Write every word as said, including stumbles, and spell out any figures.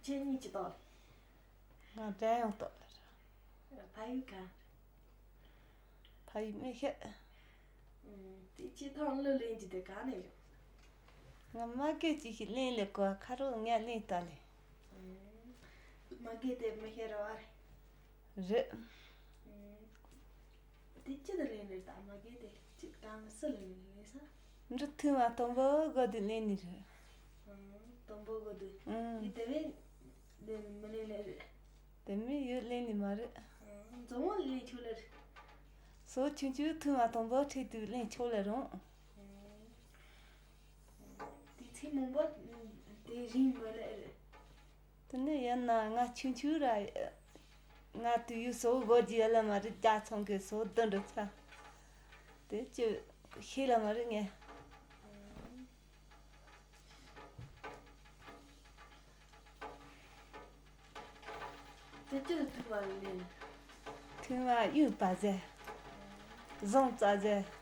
ཁྱེད་གཉིས་ཀྱི་ཏོག་ལེ། ང་འདྲ་ཡང་ཏོག་ལེ་ར། ཕ་ཡུལ་ག། ཕ་ཡུལ་མི་ཤེས། ཨུམ། དེ་ཁྱེད་ཐང་གླུ་ལེན་གྱི་དེ་ག་ནས་ཡོང་། ང་མ་གེ་ཅིག་ཤི་ལེན་ལེ་གོ་ཁ་རོ་ངས་ལེན་ཏོག་ལེ། ཨུམ། མ་གེ་དེ་མི་ཤེས་ར་བ་རེད། རེད། ཨུམ། དེ་ཅི་ལ་ལེན་ནི་རེད། ད་མ་གི་དེ་གཅིག་དང་སུ་ལེན་ནི་རེད་ས། འདི་ཐུན་མ་དང་པོ་གོ་དུ་ལེན་ནི་རེད། ཨང་། དང་པོ་གོ་དུ། ཨང་། འདི་དེ་བས་ལེན་མི་ལེན་ལེ་རེད། དེ་མི་ཡོད་ལེན་ནི་མ་རེད། ཨང་། མཛོ་མོ་ལེན་ཆོག་ལེ་རེད། སོ་ཆུང་ཆུང་ཐུན་མ་དང་པོ་ཁྲིད་དུ་ལེན་ཆོག་ལེ་རུང་། ཨང་། དེ་ཚེ་མང་པོ་དེ་རིང་མི་ལེ་རེད། དེ་ནས་ཡིན་ན་ང་ཆུང་ཆུང་ར། ང་དུས་ཡུལ་སོ་སྒོ་རྒྱུ་ཡ་ལ་མ་རེད། རྒྱ་ཚང་གི་སོ་བདུན་འགྲོ་ཚ། དེ་ཅི་ཤེས་ལ་མ་རེད་ངས། དེ་ཅི་ལ་ཐུག་པ་ལེན། ཐུག་པ་གཡུག་པ་ཟེར། བཟང་རྩ་ཟེར།